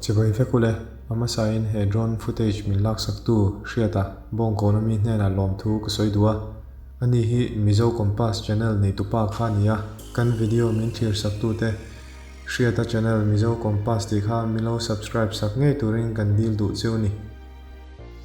Chibai vek ule, a hmasain he drone footage min laksaktu Hriata Bawngkawn ami hnenah lawmthu ka sawi duh a. Ani hi Mizo Compass channel neitupa kha a ni a, kan video min thlirsaktu te Hriata channel Mizo Compass tih kha min lo subscribe sak ngei turin kan dil duh cheu ni.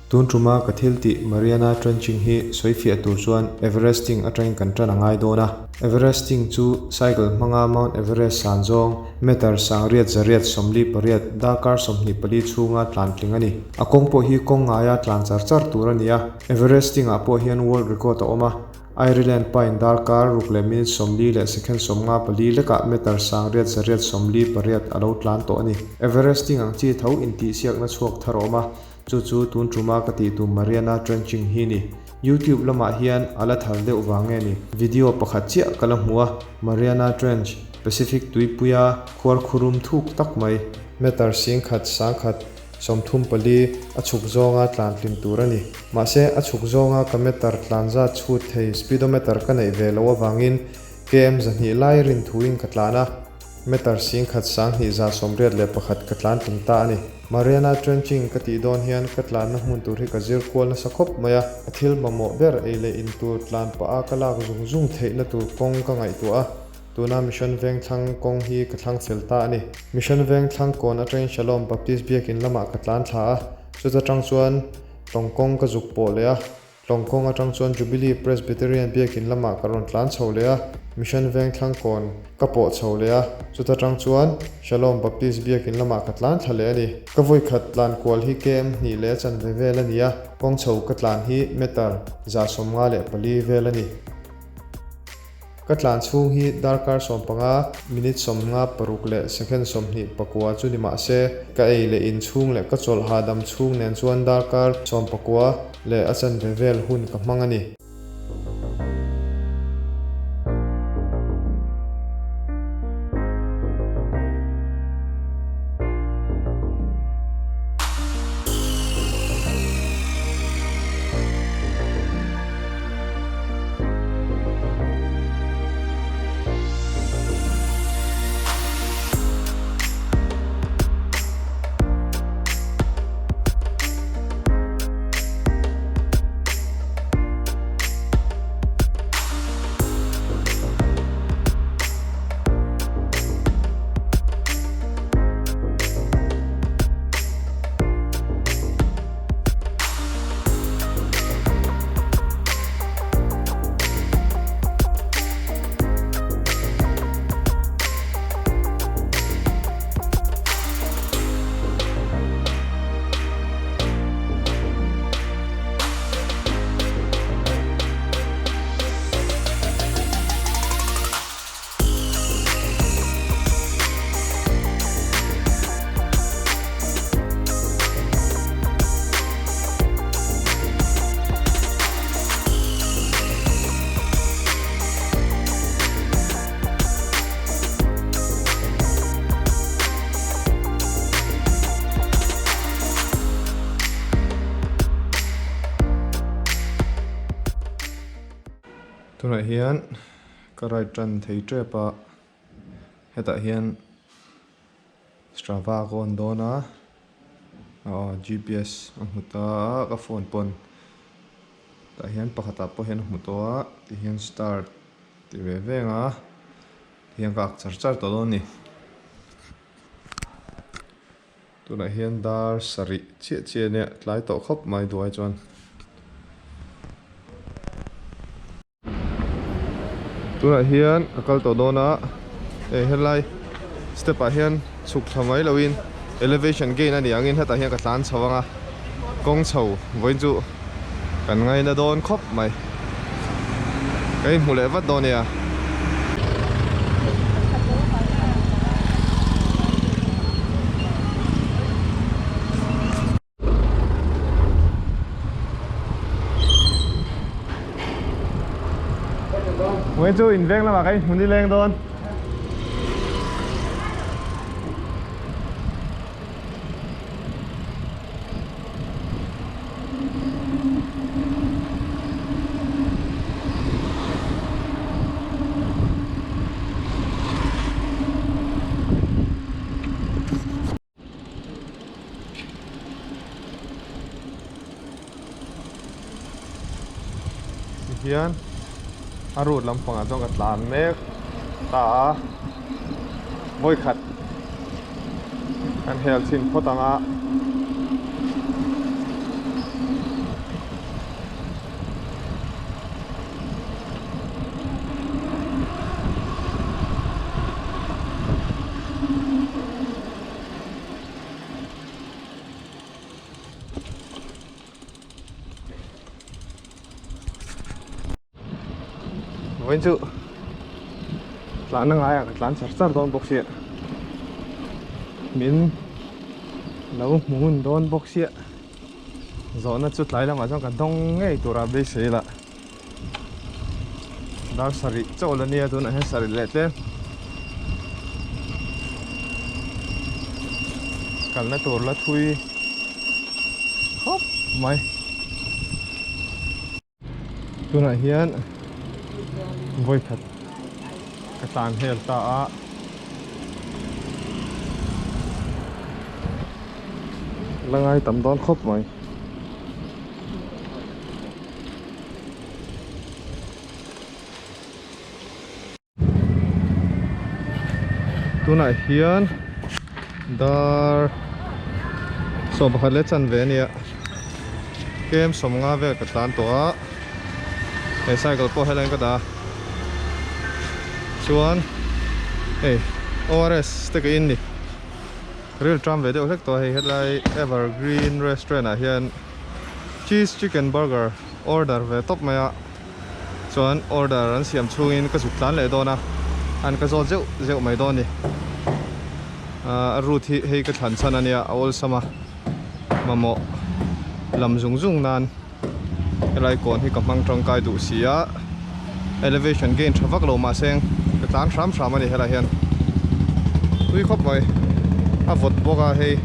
Tun tuma ka thil tih Mariana Trenching hi sawi fiah tur chuan Everesting atangin kan tan a ngai dawn a. Everesting chu cycle hmanga Mount Everest san zawng meter sangriat zariat 48 darkar 24 chhunga tlan tling a ni. A kawng pawh hi kawng ngaia tlan char char tur a ni a. Everesting ah pawh hian world record a awm a. Ireland pain darkar ruk leh minute 40 leh second 54 lekah meter sangriat zariat 48 a lo tlan tawh a ni. Everesting ang chi tho intihsiakna chhuak thar a awm a, chu chu tun tuma ka tih tum Mariana Trenching hi ni. YouTube lamah hian a la thar deuh vang nge ni? Video pakhat chiah ka la hmu a, Mariana Trench, Pacific tuipuia khuar khurum thuk tak mai, meter 10,000 sangkhat, 34 a chhuk zawnga tlan hlim tur a ni. Mahse, a chhuk zawnga ka meter tlan zat chhut thei speedometer ka neih ve loh avangin km 200 lai rin thuin ka tlan a, meter 10,000 2181 ka tlan tling ta a ni. Mariana Trenching ka tih dawn hian ka tlanna hmun tur hi ka zir kual nasa khawp mai a, ka thil mamawh ber ei leh in tur tlan pah a ka lak zung zung theihna tur kawng ka ngaihtuah a. Tuna Mission Vengthlang kawng hi ka thlang fel ta a ni. Mission Vengthlang kawn atangin Shalom Baptist Biakin lamah ka tlan thla a, chuta tang chuan Tlawng kawng ka zuk pawh leh a. Tlawng kawng atang chuan Jubilee Presbyterian Biakin lamah ka rawn tlan chho leh a, Mission Vengthlang kawn ka pawh chho leh a, chuta tang chuan Shalom Baptist Biakin lamah ka tlan thla leh a ni. Ka vawikhat tlan kual hi km hnih leh a chanve vel a ni a, kawng chho ka tlan hi meter 154 vel a ni. Ka tlan chhung hi darkar 15, minute 56 leh second 29 chu ni mah se, ka ei leh in chhung leh ka chawlh hahdam chhung nen chuan darkar 19 leh a chanve vel hun ka hmang a ni. Tunah hian ka ride tan thei tep a, hetah hian Strava ka on dawn a, aw GPS a hmu ta a ka phone pawn tah hian pakhatah pawh hian a hmu tawh a tihian start ti ve veng a tihian ka ak char char tawh dawn a ni. Tunah hian dar sarih chiah chiah ania tlai tawh khawp mai duai chuan. Tunah hian ka kal tawh dawn a, hei helai step ah hian chhuk thla mai loin elevation gain a nih angin hetah hian ka tlan chho ang a, kawng chho vawiin chu kan ngaina dawn khawp mai. Ka inhmu leh vat dawn nia. Vawiin chu in veng lamah ka inhmu nileng dawn. Tihian a route lampangah chuan ka tlan mek ta a vawikhat kan hel chhin phawt ang a. Vawiin chu tlan a ngai a ka tlan char char dawn bawk sia min lo hmu hun dawn bawk sia zawhna chu tlai lamah chuan ka dawng ngei tura beisei lah dar sarih chauh la nia tunah hian sarih leh tlem kalna tur la thui khawp mai tunah hian vawikhat ka tlan hel ta a. La ngai tam dawn khawp mai. Tunah hian dar 11 leh chanve a nia kem 50 vel ka tlan tawh a he cycle pawh helaiin ka dah a chuan hei ORS te ka in ni ril tram ve deuh hlek tawh a hei helai evergreen restaurant ah hian cheese chicken burger order ve tawp mai a. Chuan order an siam chhungin ka zuk tlan leh dawn a, an ka zawt zeuh zeuh mai dawn a ni. A route hi hei ka thlan chhan a nia, a awlsam a, mamawh lam zung zung nan helai kawn hi ka hmang tangkai duh si a, elevation gain tha vak lo mahse ka tlan hram hram a ni helai hian. Tui khawp mai, a vawt bawk a hei.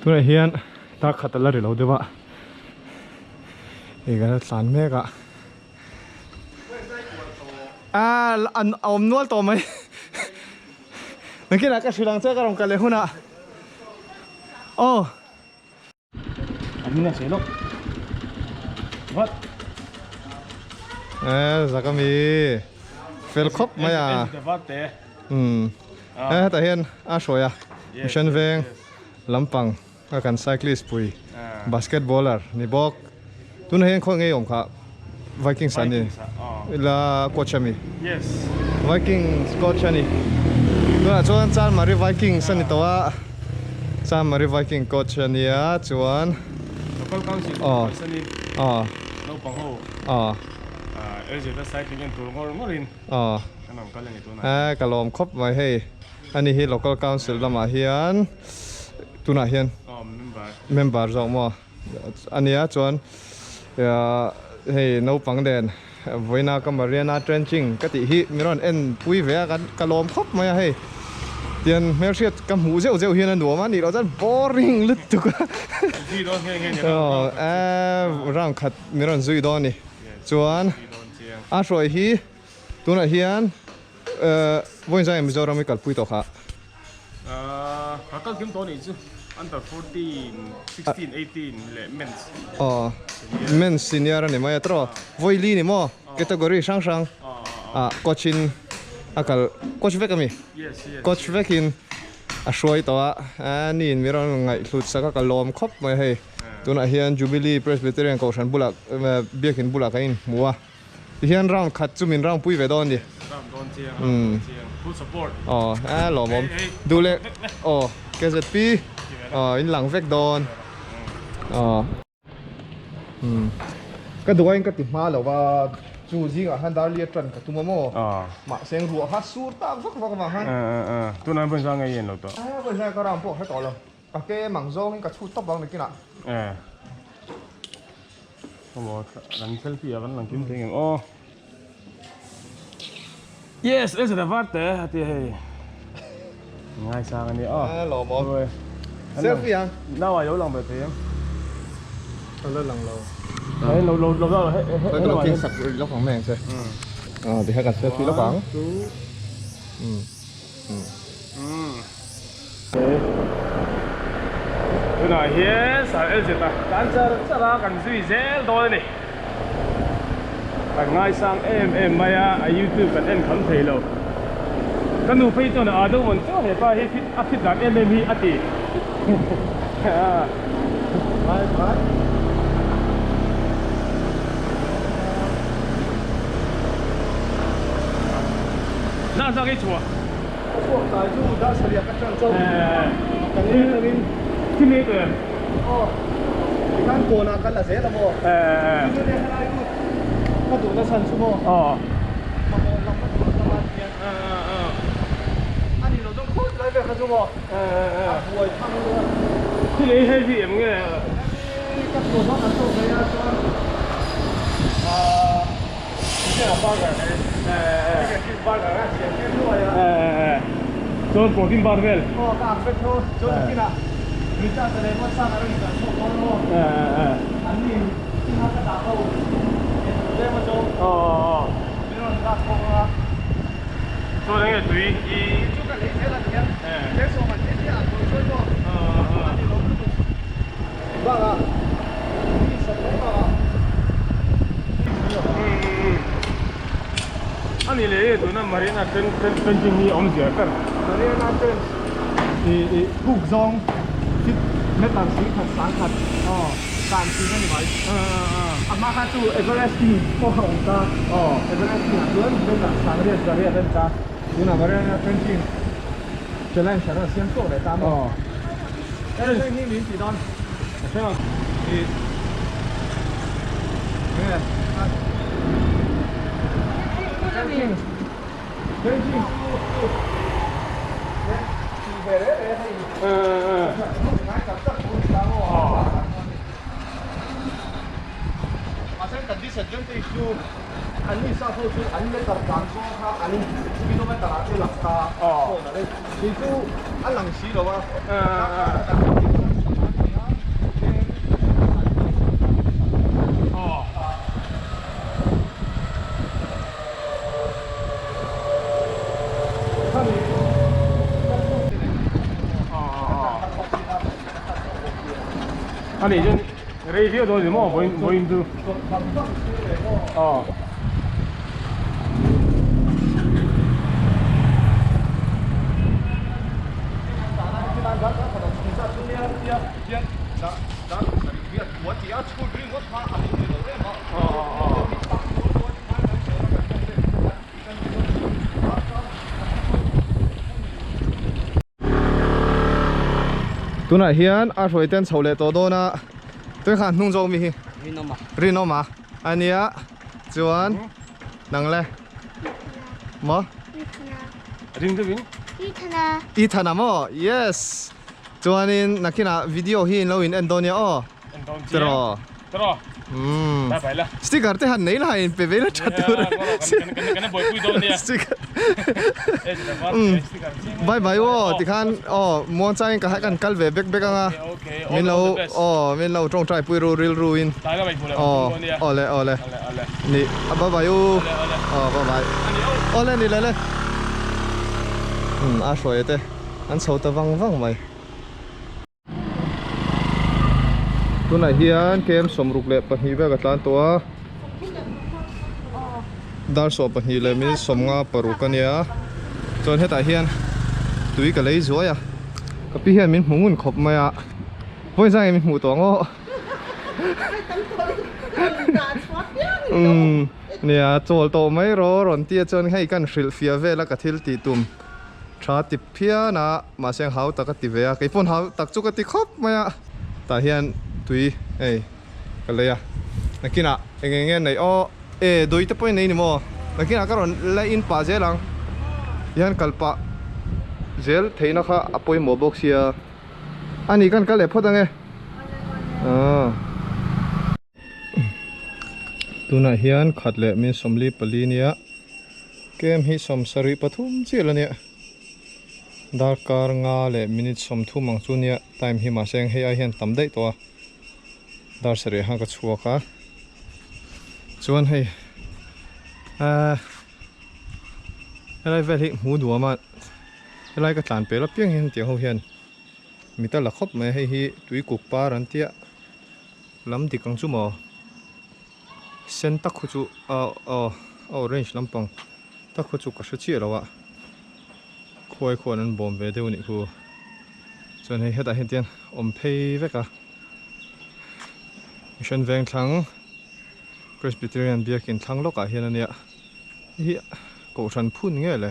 Tunah hian tar khat a la ri lo deuh a hei kan la tlan mek a ah an a awm nual tawh mai nakinah ka hrilh ang che ka rawn kal leh hunah aw. An hming a lawk. What? Eh, zakami. Fel khop mai a. Um. Eh, heta hian a hruai a. Mission veng lampang a kan cyclist pui basketballer ni bawk. Tunah hian khawi ngei awm kha Vikings an ni. Ila coach a mi. Yes. Vikings coach a ni. Tunah chuan Chanmari Vikings a ni tawh a. Chanmari Viking coach a nia chuan. Local council Aw. paisa ni. Aw. Naupang ho. Aw. LZ a cycling en tur ngawr ngawrin. Aw. Kan rawn kal a ni tunah. Eh ka lawm khawp mai hei. Ani hi local council lamah hian tunah hian. Aw member. Member zawk maw. A nia chuan hei naupang nen vawiina ka Mariana trenching ka tih hi min rawn en pui ve a ka lawm khawp mai a hei tian hmelhriat ka hmuh zeuh zeuh hian a nuam a nih loh chuan boring lutuk a aw round khat min rawn zui dawn a ni chuan a hruai hi tunah hian vawiin zai Mizoram i kalpui tawh kha. Ka kal kim tawh anih chu under 14, 16, 18 leh men's. Aw men's senior a ni mai a tawh vawi li ni maw category hrang hrang ah coach in a kal coach vek a mi coach vek in a hruai tawh a a ni in mi rawn ngaihhlut sak a ka lawm khawp mai hei tunah hian Jubilee Presbyterian kohhran bulah biakin bulah kan inhmu a. Tihian round khat chu min round pui ve dawn a ni. Round dawn chiang, round dawn chiang. Full support. Aw, a lawmawm. Duh leh aw KZP aw in lang vek dawn. Aw. Umm. Ka duh aiin ka ti hma lo va. Chu zingah khan dar li atan ka tum a maw? Mahse ruah kha sur tak vak vak avang khan. Tunah vawi zang ngei en lo tawh. Vawi zang ka round pawh hre tawh lo. Ka ke mang zawngin ka chhut tawp ang nakinah. Aw kan selfie ah kan lang kim thei ngem aw. Yes, Elsa da varte a ti hei. Ngai sang a ni aw. A lawm awm. Selfie ang. Nau ah yo lang ve thei ang. A la lang lo. Hei lo lo lo he he he. Ka lo keng sak lawk ang mai ang che. Ah, ti kha kan selfie lawk ang. Tunah hian Sir Elzeta tan char char a kan zui zel dawn a ni. Kan ngaisang em em mai a, a youtube kan en kham thei lo. Ka nu phei chuan a deuh mawn chu hepa hi fit a fit dan em em hi a ti. Bye bye. Nang zak i chhuah. Ka chhuak tlai chu dar sarih ah ka tan chauh. Kan in atangin. Thil ei tawh em? Aw. Tikhan kawn ah ka la zel a maw? Chu chu helai chu ka duhna chhan chu maw? Aw. Mamawh lam a duh lam a hian. A ni lo zawng khawp lai vel kha chu maw? A buai thang luat. Thil ei heavy em nge? Heavy ka chhuah dawn an tawk mai a chuan ahh burger chicken cheese burger a siam tir nuai a. Chuan protein bar vel. Aw ka ang vek tho chuan nakinah Richard a leh Ruatsanga rawn inkalh chhuak dawn maw? An ni inah ka dah ho eitur tlem a zawng. Min rawn lak bawk ang a. Chuan enge tui i. Chu ka lei zel a ni a. Tlem sawm an tih chiah ah tawh chuan maw a ni lo lutuk. Bakah mi sat mai bakah. A ni leh e tuna Mariana Trenching hi awmzia ber. Mariana Trench i thuk zawng fit meter 10 sangkhat dan thin a ni mai. A hma kha chu Everest King pawh a awm ta. Everest King ah chuan meter sangriat zariat a ni ta. Tunah Mariana Trenching challenge a rawn siam chhuak leh ta maw? Trenching hi min tih dawn. Trenching Trenching chu tih ve reh reh hei ngai tak tak tur ni ta maw? Mahse kan disadvantage chu an ni sa ho chu an meter dan zawng kha an speedometer ah te lang ta phone ah te kei chu a lang si lo a. A nih chuan rei viau dawn a ni maw vawiin chu. Aw. Tunah hian a hruai ten chho leh tawh dawn a tui khan hnung zawk mi hi Rinawma a nia chuan nang le maw Ethana maw yes chuanin nakinah video hi in lo in en dawn nia aw tiraw umm sticker te han nei la in pe ve la tha tur sticker umm bye bye aw tikhan aw muangchangin ka kan kal ve bek bek anga min lo aw min lo tawngtai pui ru rilru in aw awle awle ni bye bye u aw bye bye awle ni le le umm a hruai te an chho ta vang vang mai. Tunah hian kem 62 vel ka tlan tawh a, dar 22 leh minute 56 a nia, chuan hetah hian tui ka lei zuai a, ka pi hian min hmu ngun khawp mai a, vawi zang nge min hmuh tawh ang aw umm nia chawl tawh mai rawh rawn tia chuan hei kan hrilh fiah vel a ka thil tih tum tha ti phian a. Mahse ang hau tak a ti ve a, kei pawn hau tak chu ka ti khawp mai a. Tah hian tui hei ka lei a, nakinah eng eng nge neih aw E dawih te pawh in nei ni maw? Nakinah ka rawn la in pah zel ang. Hian kal pah zel theihna kha a pawimawh bawk sia. A ni kan kal leh phawt ange. Aw. Tunah hian khat leh min sawmli pali nia. Kem hi sawmsarih pathum chiah la nia. Darkar nga leh minute sawmthum ang chu nia time hi mahse hei ai hian tam daih tawh a. Dar sarih khan ka chhuak a chuan hei ahh helai vel hi hmu nuam a helai ka tlan pel apiang hian tiang ho hian mit a la khawp mai a hei hi tui kuk par an tia lam dik ang chu maw sen tak khu chu ah aw a orange lampang tak khu chu ka hre chiah lo a khuai khuan an bawm ve deuh a nih khu chuan hei hetah hian tian awm phei vek a. Mission Vengthlang Presbyterian Biakin thlang lawkah hian a nia hei hi kohhran phun nge le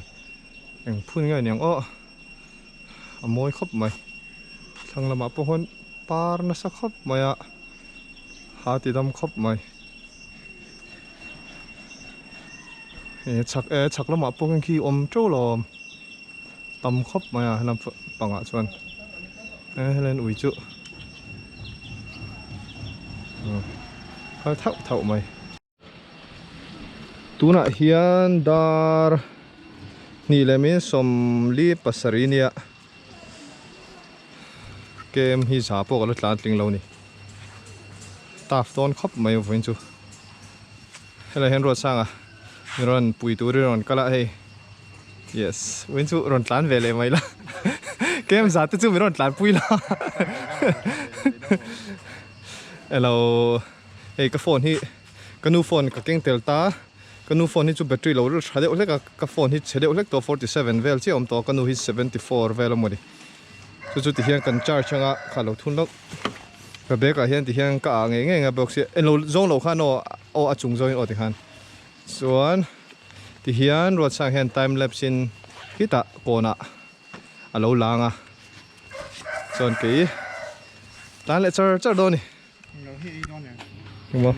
eng phun nge niang aw a mawi khawp mai thlang lamah pawh hawn par nasa khawp mai a ha ti dam khawp mai he chhak e chhak lamah pawh hian khi awm teuh lo awm. Tam khawp mai a helam pangah chuan e helen ui chu kal thauh thauh mai. Tunah hian dar hnih leh min sawmli pasarih nia kem hi za pawh ka la tlan tling lo a ni taf dawn khawp mai vawiin chu helai hian Ruatsanga rawn pui turin rawn kal a hei. Yes, win chu rawn tlan ve leh mai la. Kem za te chu min rawn tlan pui la. Hello. Hei ka phone hi ka nu phone ka keng tel ta. Ka nu phone hi chu battery lo ril tha deuh hlek a. Ka phone hi chhe deuh hlek tawh 47 vel chiah awm tawh a. Ka nu hi 74 vel a mawni. Chu chu tihian kan charge anga kha lo thun loh. Ka bag ah hian tihian ka ah ngei ngei ang a box hi. Englo zawng lo khan aw aw a chung zawngin aw tikhan. Chuan tihian Ruatsang hian time lapse in khitah kawnah a lo lang a chuan kei tlan leh char char dawn a ni. Engmaw?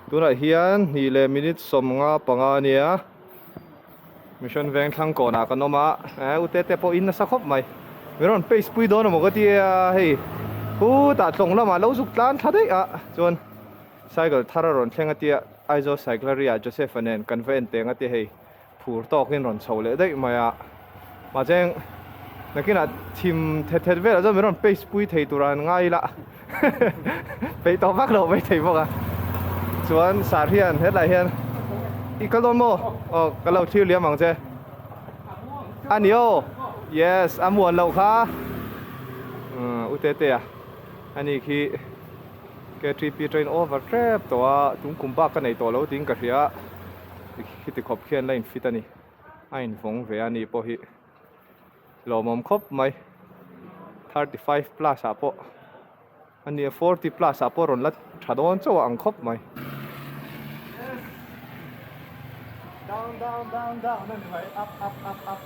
Tunah hian hnih leh minute sawmnga panga a nia Mission Vengthlang kawnah kan awm a eh u tete pawh in nasa khawp mai min rawn pace pui dawn emaw ka tia hei khutah tlawng lamah lo zuk tlan thla daih a chuan cycle thar a rawn thleng a tia Aizawl Cyclery ah Joseph-a nen kan va en teng a tia hei. Phur tawkin rawn chho leh daih mai a, mahse nakinah thim thet thet velah chuan min rawn pace pui thei tur an ngai ila peih tawh vak lo mai thei bawk a, chuan sar hian hetlai hian i kal dawn maw? Aw ka lo thlir liam ang che a ni aw yes a muan loh kha u tete a ani khi K3P train over tep tawh a tum kum bak ka nei tawh lo tiin ka hria a. Khiti khawp khian la in fit a ni. A invawng ve a ni pawh hi lawmawm khawp mai. 35 plus ah pawh a nia 40 plus ah pawh rawn la tha dawn chauh a ang khawp mai. Down down down down a ni mai up up up up.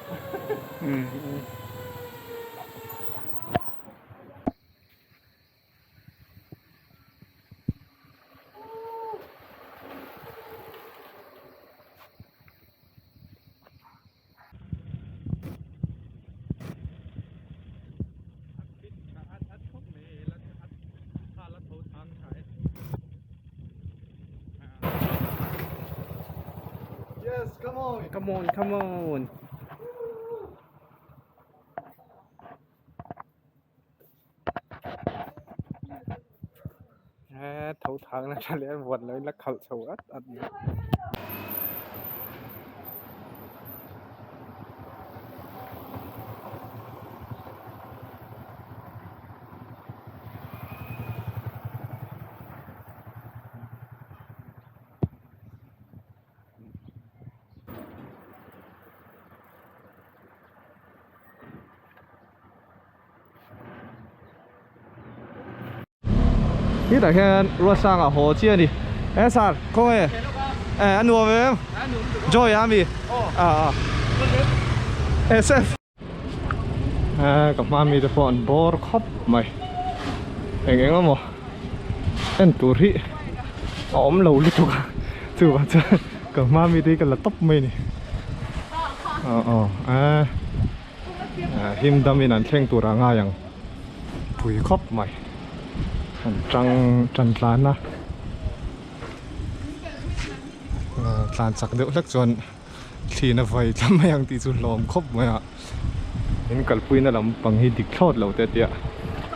Yes, come on. Come on, come on. Tho thang na tha leh a vuan lo in la khalh chho at at mai. Hetah hian Ruatsanga haw chiah a ni. E sir khawnge e a nuam em? Joy a mi? A a e chef. E ka hma mi te pawh an bawr khawp mai. Eng eng emaw en tur hi a awm lo lutuk a chuvang chuan ka hma mi te hi ka la tawp mai a ni. Aw aw e. Him dam in an thleng tur a ngai ang pui khawp mai an tang tan tlan a tlan chak deuh hlek chuan thli na vai tla mai ang tih chu hlawm khawp mai a in kalpui na lam pang hi dik thlawt lo te tia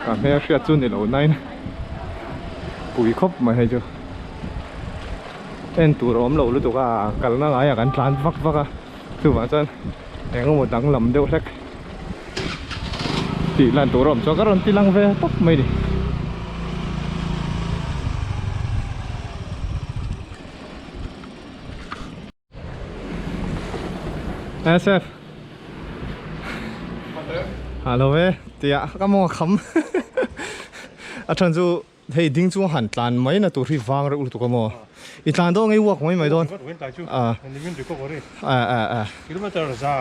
ka hmel hriat chu ni lo nain pui khawp mai hei chu en tur a awm lo lutuk a kalna ngaiah kan tlan vak vak a. Chuvang chuan eng emaw danglam deuh hlek tih lan tur a awm chuan ka rawn ti lang ve tawp mai ni. SF Hello e tia ka mawng a kham a then chu Hei ding chu han tlan mai na tur hi vang reuh lutuk a maw? I tlan dawn nge i walk mai mai dawn? A. A a a. Kilometer za.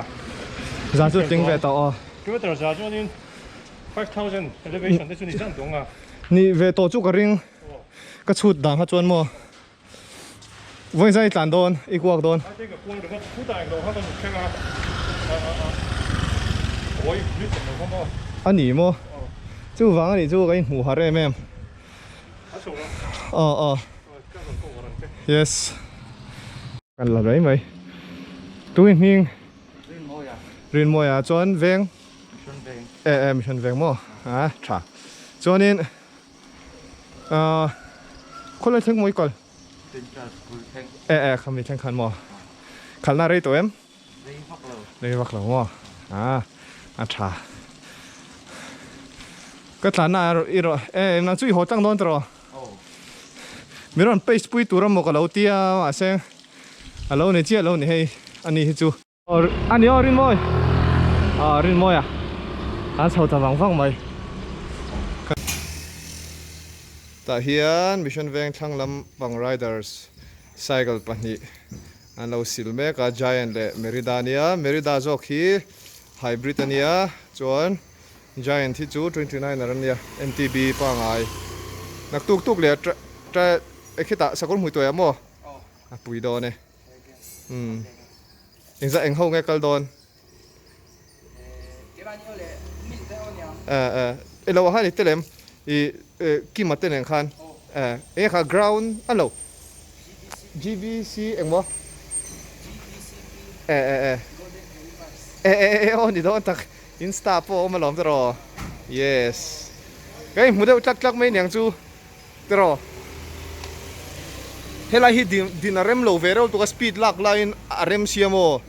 Za chu tling ve tawh aw. Kilometer za chuanin 5000 elevation te chu ni zan dawng a. Ni ve tawh chu ka ring. Ka chhut dan kha chuan maw? Vawi zan i tlan dawn, i kuak dawn. A ni maw? Chuvang a nih chu ka inhmuh har em em. Aw aw. Yes. Kan la mai mai. Tui hming? Rinmawia. Rinmawia chuan veng? Mission veng. E e Mission veng maw? A tha. Chuanin Ahh khawlai thleng maw i kal? Central school thleng. Eh eh khami thleng khan maw? Khalna rei tawh em? Rei vak lo. Rei vak lo maw? Ah a tha. Ka tlanna i rawh eh nang chu i haw tlang dawn tawh rawh. Aw. Mi rawn paste pui tur a maw ka lo tia mahse a lo ni chiah lo ni hei ani hi chu. A ni aw Rinmawi ah Rinmawi a an chho ta vang vang mai tah hian Mission Veng thlang lam pang riders cycle pahnih an lo sil mek a Giant leh Merida ania Merida zawk hi hybrid ania chuan Giant hi chu 29 er ania MTB pangai naktuk tuk leh a ekhitah sakawr hmui tuai ah maw a pui dawn e. Umm engzah eng ho nge kal dawn? Eh eh i lo han i tel em i Kima te nen khan eh enge kha ground a lo GBC engmaw eh eh eh eh eh eh aw ni dawn tak insta pawh a awm alawm tiraw yes ka inhmu deuh tlak tlak mai niang chu. Tiraw? Helai hi din a rem lo ve reuh tuk a, speed lak laiin a rem sia maw?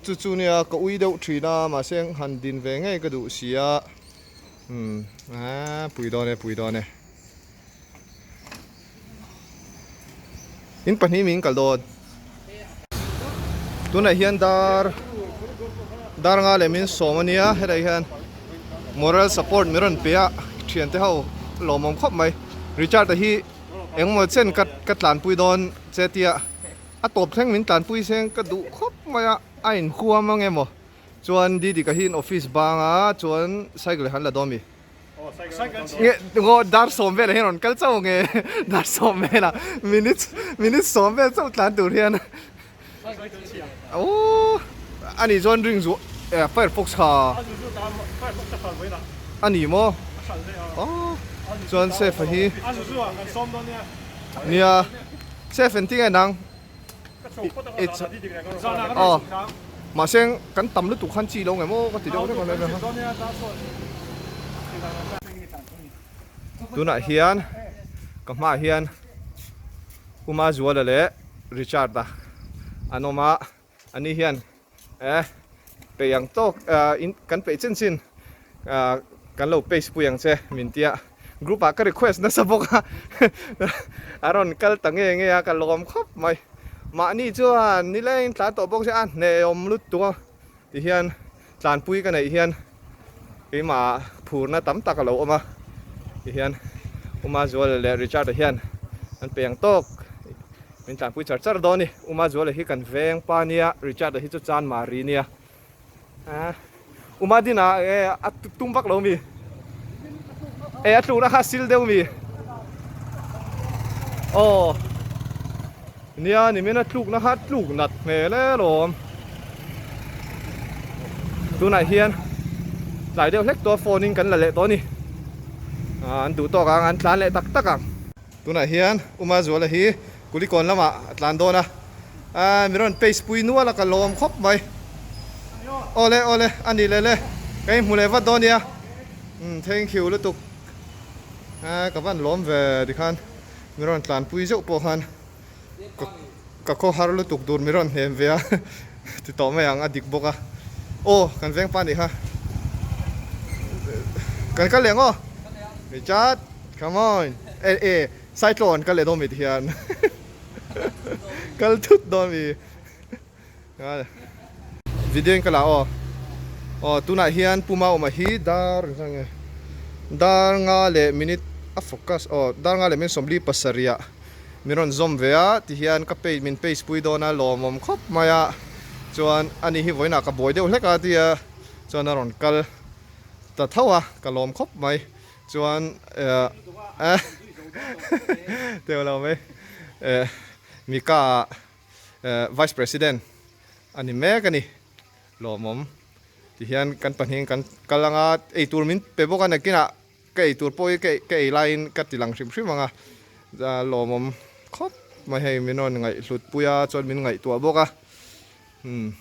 Chu chu nia ka ui deuh thin a, mahse han din ve ngei ka duh si a. Umm aaa pui dawn e, pui dawn e. In pahnih min kal dawn. Tunah hian dar dar nga leh min sawm a nia helai hian moral support min rawn pe a thiante ho lawmawm khawp mai Richard a hi engemaw chen ka ka tlanpui dawn che tia a tawp thleng min tlanpui seng ka duh khawp mai a a inhuam ang emaw chuan Didi ka hi in office bang a chuan cycle han la dawn mi. Nge ngaw dar sawm velah hian rawn kal chauh nge dar sawm velah minutes minutes sawm vel chauh tlan tur hian aww ani chuan ring zu eh firefox kha ani maw aww chuan safe a hi nia safe engtin nge nang Aw mahse kan tam lutuk khan chi lo nge maw ka ti deuh reng a tunah hian ka hmaah hian Uma Zuala leh Richard a an awm a ani hian eh peih ang tawk kan peih chin chin Kan lo paste pui ang che min tia group ah ka request nasa bawk a a rawn kal ta nge nge a ka lawm khawp mai mahni chuan nileng tlan tawh bawk se a hnehawm lutuk a tihian tlanpui ka neih hian keimah phurna tam tak a lo awm a tihian. Uma Zuala leh Richard-a hian an pe ang tawk min tlanpui char char dawn a ni. Uma Zuala hi kan veng pa nia, Richard-a hi chu chan mari nia. Uma Dina e a tum vak lo mi? E a tlukna kha a sil deuh mi? Aw nia nimin a tlukna kha tluk nat hmel e lawm. Tunah hian tlai deuh hlek tawh phone in kan la leh tawh a ni. An duh tawk ang an tlan leh tak tak ang. Tunah hian Uma Zuala hi Kulikawn lamah a tlan dawn a, aaa mi rawn pace pui nual a ka lawm khawp mai. Awle awle a ni leh le ka inhmu leh vat dawn nia. Umm thank you lutuk. Aaa ka van lawm ve tikhan mi rawn tlan pui zeuh pawh khan ka ka khaw har lutuk tur mi rawn hnem ve a ti tawh mai ang a dik bawk a. Aw kan veng pa nih kha. Kan kal leh ang aw. Richard come on e e Cyclone kal leh dawn mi ti hian kal thut dawn mi video in ka la aw aw tunah hian Puma awma hi dar nge dar nga leh minute a focus aw dar nga leh minute sawmli pasarih ah min rawn zawm ve a ti hian ka page min page pui dawn a lawmawm khawp mai a chuan ani hi vawiinah ka buai deuh hlek a tia chuan a rawn kal ta tho a ka lawm khawp mai. Chuan eh teuh lo mai eh Mika eh Vice President a ni mek a ni lawmawm ti hian kan pahnih kan kal anga eitur min pe bawk a nakinah ka eitur pawh hi ka ei laiin ka ti lang hrim hrim ang a lawmawm khawp mai hei min rawn ngaihhlut pui a chuan min ngaihtuah bawk a umm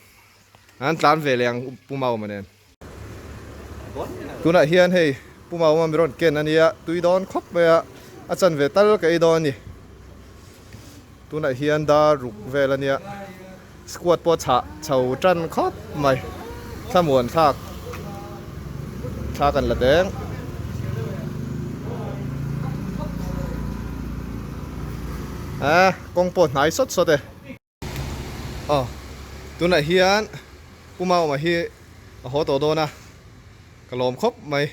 an tlan ve leh ang Pu Mauma nen. Tunah hian hei Pu Mauma mi rawn ken a nia, tui dawn khawp mai a, a chanve tal ka ei dawn a ni. Tunah hian dar ruk vel a nia, squad pawh chhah chho tan khawp mai, thlamuan thlak thla kan la deng. A kawng pawh hnai sawt sawt e. Aw tunah hian Pu Mauma hi a haw tawh dawn a, ka lawm khawp mai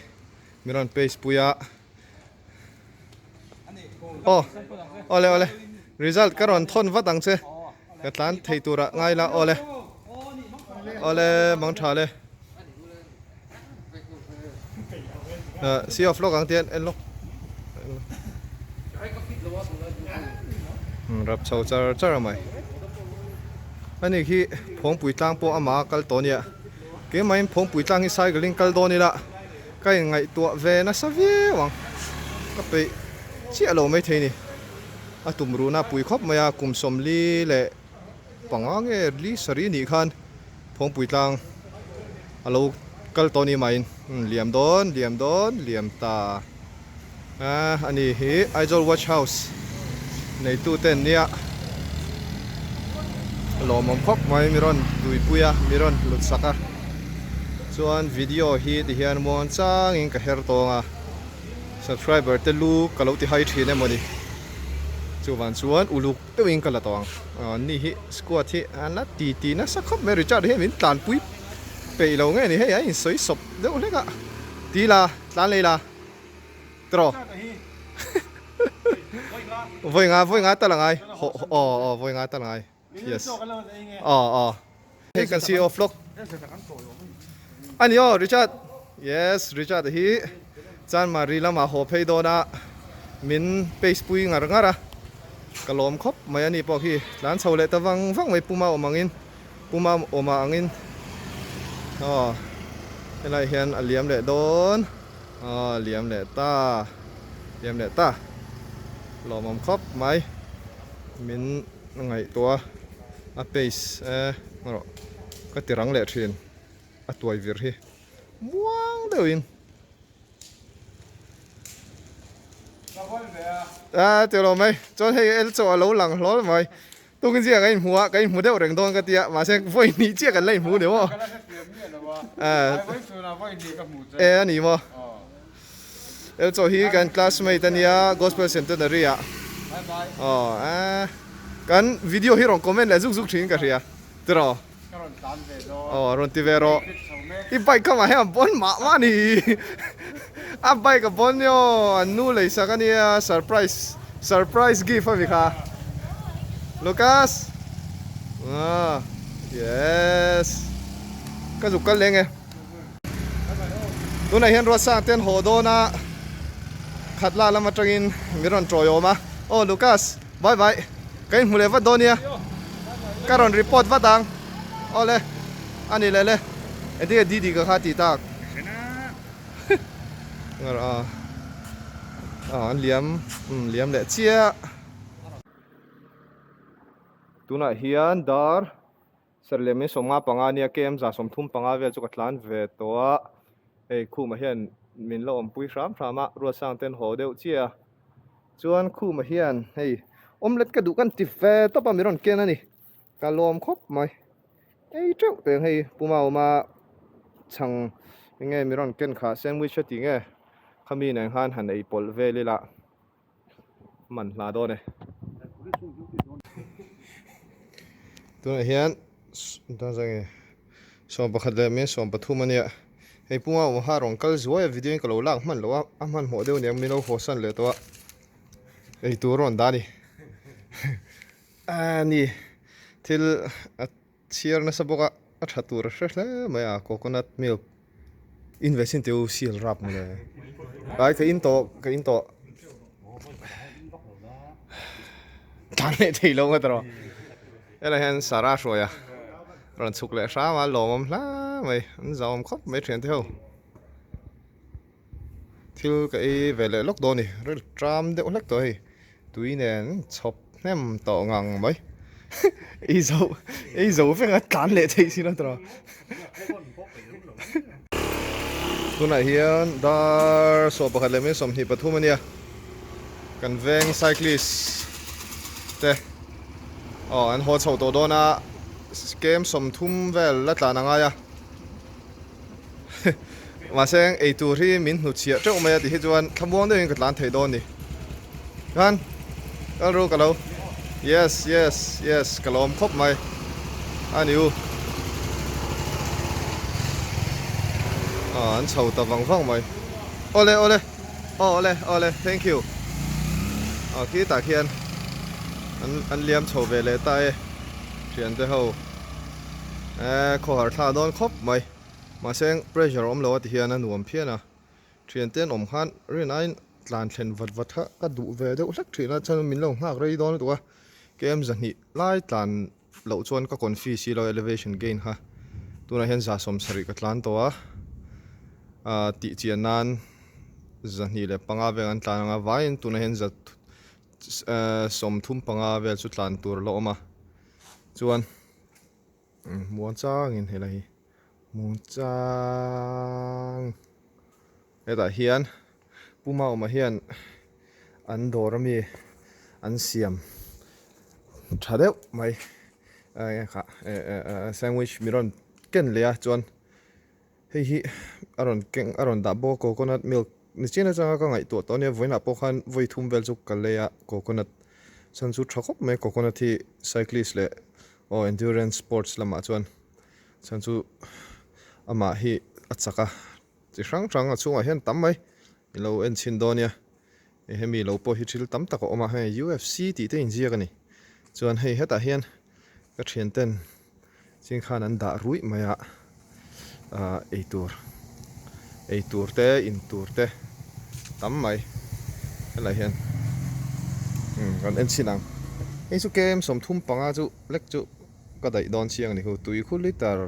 min rawn pace pui a. Aw awle awle result ka rawn thawn vat ang che ka tlan thei turah ngai la awle awle mang tha le see off lawk ang tian en lawk rap chho char char a mai ani khi phawngpui tlang pawh ama kal tawh ania keimah in phawngpui tlang hi cycle in kal dawn ila ka in ngaihtuah ve nasa viau ang ka peih chiah lo maithei ni a tum ruhna pui khawp mai a kum sawmli leh panga nge li sarih nih khan Phawngpui tlang a lo kal tawh ni maiin liam dawn liam dawn liam ta a ani hi Aizawl Watch House neitu te an nia lawmawm khawp mai mi rawn tuipui a mi rawn hlut sak a chuan video hi ti hian muang changin ka her tawng a. Subscriber te lu ka lo ti hai thin emaw ni chuvang chuan uluk deuhin ka la tawh ang ni hi squad hi an la ti ti nasa khawp mai Richard hian min tlanpui peih lo nge ni hei a insawi sawp deuh hlek a ti la tlan lei la tiraw vawi nga vawi nga tal angai aw aw vawi nga tal angai yes aw aw hei kan si off lawk ani aw Richard yes Richard hi Chanmari lamah haw phei dawn a min pace pui ngar ngar a ka lawm khawp mai ani pawh khi tlan chho leh ta vang vang mai puma awm angin puma awm ah angin aw helai hian a liam leh dawn aw liam leh ta liam leh ta lawmawm khawp mai min ngaihtuah a pace e rawh ka ti rang leh thin a tuai vir hi muang deuhin a ti lo mai chuan hei el chaw a lo lang hlawl mai tukin chiah ka inhmu a ka inhmu deuh reng dawn ka tia mahse vawi hnih chiah kan la inhmu ni maw e a ni maw El chaw hi kan classmate a nia Gospel Centenary ah aw eh kan video hi rawn comment leh zuk zuk thin ka hria tiraw aw rawn ti ve rawh i bike kha mah hian a bawn mah mah a ni A bike a bawn nia an nu lei sak ania surprise surprise gift a mi kha Lucas ah yes ka zuk kal leng e tunah hian ruatsang te an haw dawn a khat la lam atangin min rawn tawi awm a aw Lucas bye bye ka inhmu leh vat dawn nia ka rawn report vat ang awle ani leh le engtin nge Didi ka kha tih tak. An liam liam leh chiah tunah hian dar sarih leh min sawmnga panga nia kem za sawmthum panga vel chu ka tlan ve tawh a hei khumah hian min la awmpui hram hram a ruatsang ten haw deuh chiah a chuan khumah hian hei omelette ka duh kan ti ve tawp a mi rawn ken a ni ka lawm khawp mai. Ei teuh teng hei puma awma chhang enge mi rawn ken kha sandwich a tih nge khami nen khan han ei pawlh vel ila man hla dawn e. Tunah hian sawmpakhat leh min sawmpathum ania hei puma awm kha rawn kal zuai a video in ka lo lak hman loh a a hmanhmawh deuh aniang min lo haw san leh tawh a ei tur a rawn dah a ni. A ni, thil a chhiar nasa bawk a, a tha tur a hre hle mai a, coconut milk in ve sin teu sial rap mawle. Ai ka in tawh, ka in tawh. Tan leh thei lo nga tawh. Helai hian Sarah hruai a, rawn chhuk leh hram a, lawmawm hla mai, an zauawm khawp mai thian te ho. Thil ka ei ve leh lawk dawn a ni, ril tram deuh hlek tawh hei, tui nen chhawp hnem tawh ngang mai, ei zo ei zo vek a tlan leh theih sin a tawh tunah hian dar 11 leh 23 a nia, kan veng cyclist te aw an haw chho tawh dawn a, kem 30 vel la tlan a ngai a. Mahse eitur hi min hnutchhiah teuh mai a tih hi chuan thlamuang deuhin ka tlan thei dawn ni. Khan kal ru ka lo yes yes yes ka lawm khawp mai a ni u. Ah an chho ta vang vang mai. Awle awle aw awle awle thank you. Ah khitah khian an an liam chho ve leh ta e thiante ho. Eh khawhar thla dawn khawp mai. Mahse pressure awm lo a ti hian a nuam phian a. Thian te an awm khan rin aiin tlan thlen vat vat kha ka duh ve deuh hlek thin a, chuan min lo nghak rei dawn lutuk a. Km zahnih lai tlan loh chuan ka confi si lo elevation gain kha. Tunah hian za sawmsarih ka tlan tawh a, ah tih chian nan 205 vel an tlan ang a, vaiin tunah hian za 35 vel chu tlan tur a la awm a. Chuan. Muang changin helai hi muang chang hetah hian Puma awmah hian an dawr ami an siam tha deuh mai sandwich mi rawn ken leh a chuan hei hi a rawn keng a rawn dah bawk a coconut milk ni chian atanga ka ngaihtuah tawh ania vawiinah pawh khan vawi thum vel chu ka lei a coconut chhan chu tha khawp mai coconut hi cyclist leh aw endurance sports lamah chuan chhan chu amah hi a chak a chi hrang hrang a chhungah hian tam mai i lo en chhin dawn nia hemi lo pawh hi thil tam tak a awm a hei UFC tih te inziak a ni chuan hei hetah hian ka thian ten ching khan an dah ruih mai a ah eitur eitur te in tur te tam mai helai hian umm kan en chhin ang hei chu kem 35 chu lek chu ka daih dawn chiang a ni hu tui khu liter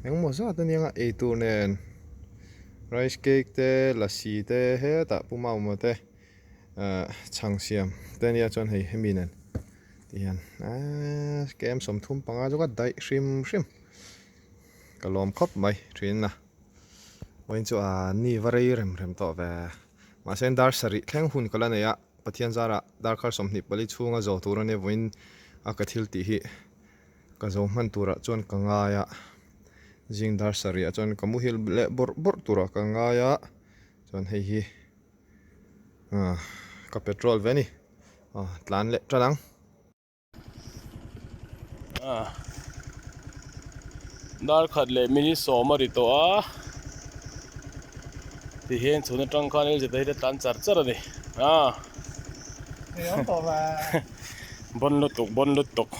engemaw zat ania nga eitur nen rice cake te lassi te hetah puma awm te ah chhang siam te ania chuan hei hemi nen. Tihian eee kem 35 chu ka daih hrim hrim ka lawm khawp mai thin a vawiin chu a ni va rei rem rem tawh ve mahse dar sarih thleng hun ka la nei a Pathian zarah darkar 24 chhunga zo tur ania vawiin a ka thil tih hi ka zo hman turah chuan ka ngai a zing dar sarih ah chuan ka muhil leh bawrh bawrh turah ka ngai a chuan hei hi. Ka petrol ve a ni tlan leh tan ang. Dar khat leh minute sawm a ri tawh a. Tihian chhun atang khan LZ hi a tlan char char a ni a. Bon lutuk bon lutuk.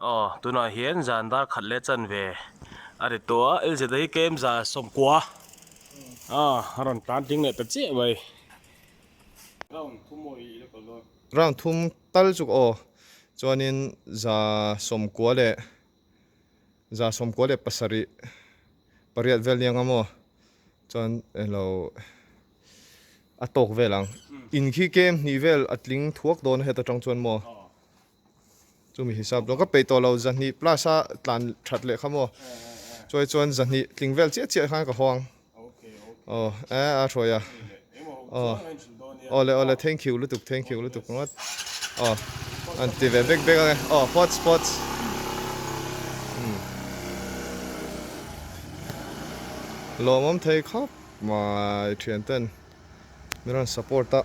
Aw tunah hian zan dar khat leh chanve a ri tawh a LZ hi kem za sawmkua a a rawn tlan tling leh ta chiah mai. Round thum aw i la kal dawn. Round thum tal chu aw chuanin za sawmkua leh za sawmkua leh pasarih pariat vel nia nga maw chuan elo a tawk vel ang in khi kem hnih vel a tling thuak dawn a heta tang chuan maw chumi hisap dawn ka peih tawh lo zahnih plus a tlan that leh kha maw chuai chuan zahnih tling vel chiah chiah khan ka haw ang aw e a hruai a aw awle awle thank you lutuk thank you lutuk ringawt aw an ti ve bek bek ang e aw hot spots lawmawm thei khawp mai thian ten min rawn support a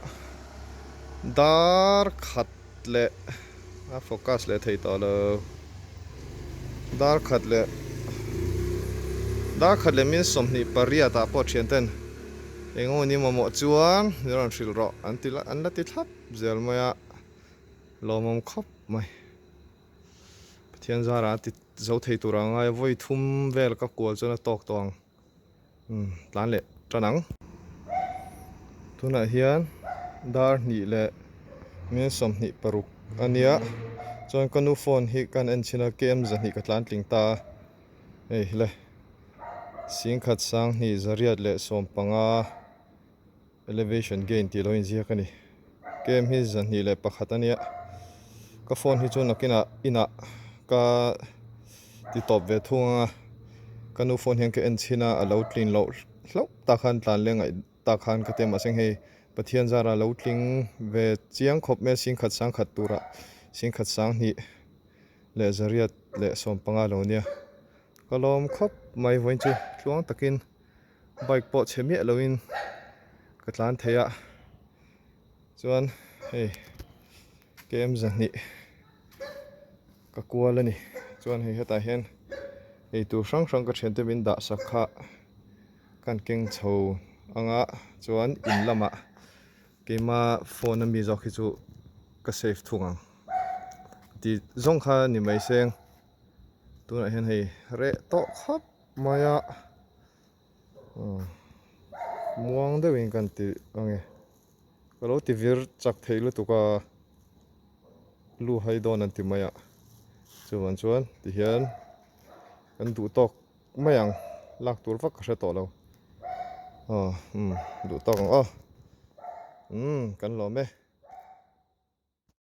dar khat leh a focus leh thei tawh lo dar khat leh dar khat leh min sawmhnih pariat ah pawh thian ten eng emaw ni mamawh chuan min rawn hrilh rawh an ti an la ti thlap zel mai a lawmawm khawp mai Pathian zara a ti zo thei tur ang a vawi thum vel ka kual chuan a tawk tawh ang. Umm tlan leh tan ang. Tunah hian dar hnih leh minute 26 a nia chuan ka nu phone hi kan en chhin a km zahnih ka tlan tling ta a hei le singkhat sanghnih zariat leh sawmpanga elevation gain tih lo inziak a ni km hi 21 a nia ka phone hi chu nakinah inah ka ti tawp ve thung ang a ka nu phone hian ka en chhin a a lo tlin loh hlauh tak khan tlan leng ngaih tak khan ka ti a mahse hei Pathian zara lo tling ve chiang khawp mai a singkhat sangkhat turah singkhat sanghnih leh zariat leh sawmpanga lo nia ka lawm khawp mai vawiin chu tluang takin. Bike pawh chhe miah loin ka tlan thei a chuan hei km zahnih ka kual a ni chuan hei hetah hian eitur hrang hrang ka thiante min dah sak kha kan keng chho anga chuan in lamah keima phone ami zawk hi chu ka save thung ang tih zawng kha ni mai seng tunah hian hei reh tawh khawp mai a. Muang deuhin kan ti ange ka lo ti vir chak thei lutuk a lu hai dawn an ti mai a chuvang chuan tihian kan duh tawk mai ang lak tur vak ka hre tawh lo aw umm duh tawk ang aw umm kan lawm e.